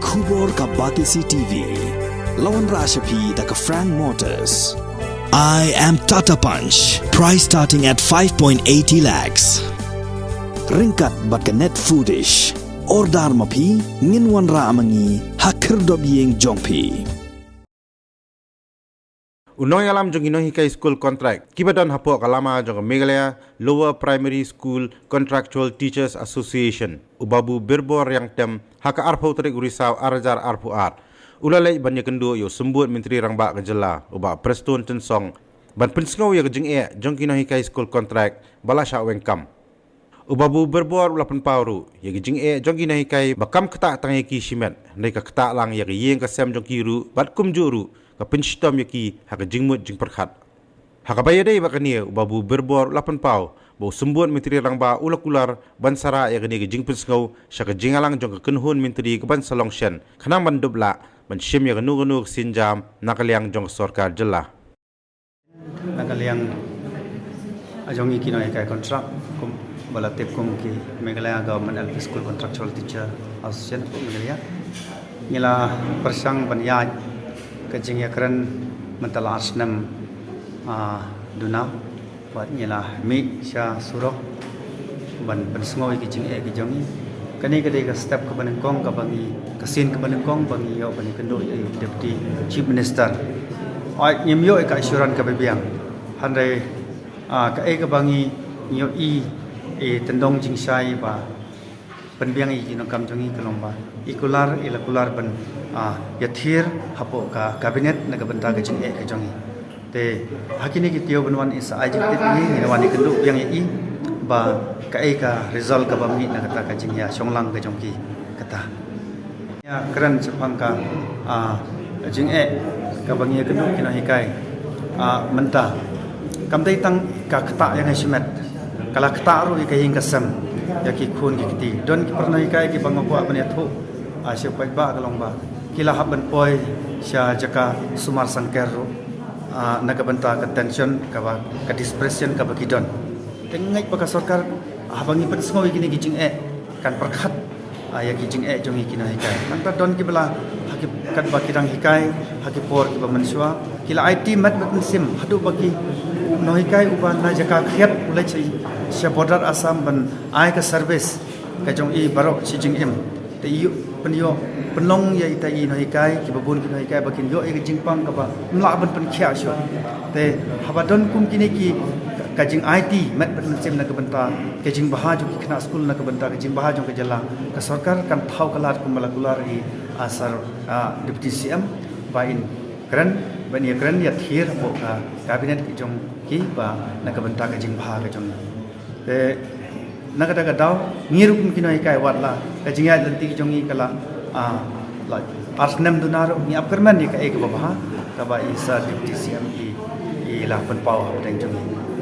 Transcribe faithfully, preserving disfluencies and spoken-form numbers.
Khubor ka Batesi T V. La wanrah sha phi da ka Frank Motors. I am Tata Punch. Price starting at five point eighty lakhs. Ryngkat bad ka Net Foodish. Order ma phi, ngin wanrah ma ngi ha khyrdop ïing jong phi. U nongïalam jong ki nonghikai skul contract kiba don hapoh ka lama jong ka Meghalaya Lower Primary School Contractual Teachers Association, u Babu Birbor Riangtem, ha ka arphew tarik u Risaw ar hajar arphew ar, u la leit ban ïakynduh ïa u Symbud Myntri Rangbah ka jylla, u Bah Prestone Tynsong, ban pynsngew ïa ka jingeh jong ki nonghikai skul contract ba la shah weng kam. U Babu Birbor u la pynpaw ruh ïa ka jingeh jong ki nonghikai ba kam ktah tang ïa ki shimet, hynrei ka ktah lang ïa ka ïing ka sem jong ki ruh, bad kumjuh ruh ka pynshitom ïa ki ha ka jingmut jingpyrkhat. Ha kaba ïadei bad kane, u Babu Birbor u la pynpaw ba u Symbud Myntri Rangbah u la kular ban sa rah ïa kane ka jingpynsngew sha ka jingïalang jong ka kynhun myntri kaban sa long shen, khnang ban dup lah ban shim ïa kano kano ka sienjam na ka liang jong ka sorkar jylla. Na ka liang jong ngi ki nonghikai contract, kum ba la tip kum ki Meghalaya Government L P School Contractual Teacher Association of Meghalaya, ngi la pyrshang ban ïaid ka jingïakren mynta la ar snem, ah, duna, bad ngi la mih sha surok ban pynsngew ïa ki jingeh ki jong ngi. Kane ka dei ka step kaba nyngkong kaba ngi, ka sien kaba nyngkong ba ngi ïoh ban ïakynduh ïa u Deputy Chief Minister. Hooid, ngim ïoh ïa ka assurance kaba biang, hynrei, ah, kaei kaba ngi ïohi i tyndong jingshai ba pynbiang ïa ki nongkam jong ngi ka long ba i kular, i la kular ban, ah, ïathir hapoh ka cabinet na ka bynta ka jingeh ka jong ngi. Te ha kine ki taïew ban wan i sa ai jingtip ïa ngi, ngin wan ïakynduh biang ïa i ba kaei ka result kaba mih na kata ka jingïashong lang ka jong ki kata. Ïakren shaphang ka, ah, jingeh kaba ngi ïakynduh ki nonghikai, ah, mynta. Kam dei tang ka ktah ïa nga shimet, ka la ktah ruh ïa ka ïing ka sem, ïa ki khun ki kti. Don ki para nonghikai kiba nga kwah ban ïathuh, ah, sha u paidbah ka long ba ki la hap ban poi sha jaka sumar sangker ruh, ah, na ka bynta ka tension kaba, ka depression kaba ki don. Te nga ngeit ba ka sorkar, ah, haba ngi pynsngew ïa kine ki jingeh, kan pyrkhat, ah, ïa ki jingeh jong ngi ki nonghikai. Nangta don kiba la, ha ki, katba ki dang hikai ha ki por kiba mynshuwa, ki la aiti met bad mynsiem haduh ba ki nonghikai uba na jaka khriat u leit sha, sha border Assam ban ai ka service ka jong i baroh shi jingim. Te ïoh, pynïoh, pynlong ïa ita i nonghikai, kiba bun ki nonghikai ba kin ïoh ïa ka jingpang kaba ym lah ban pynkhiah shuh. Te haba don kum kine ki, ka jingaiti met bad mynsiem na ka bynta ka jingbha jong ki khynnah skul, na ka bynta ka jingbha jong ka jylla, ka sorkar kan thaw ka lad kumba la kular i, ah, Sir, ah, Deputy C M, ba in kren, ba in ïakren ïathir hapoh ka cabinet ki jong ki ba na ka bynta ka jingbha ka jong ngi. Te na kata ka daw, ngi ruh kum ki nonghikai, wat la ka jingïaid lynti jong ngi ka la, ah, la ar snem duna ruh, ngi ap kyrmen ïa kaei kaba bha kaba i Sir Deputy C M i, i la pynpaw hapdeng jong ngi.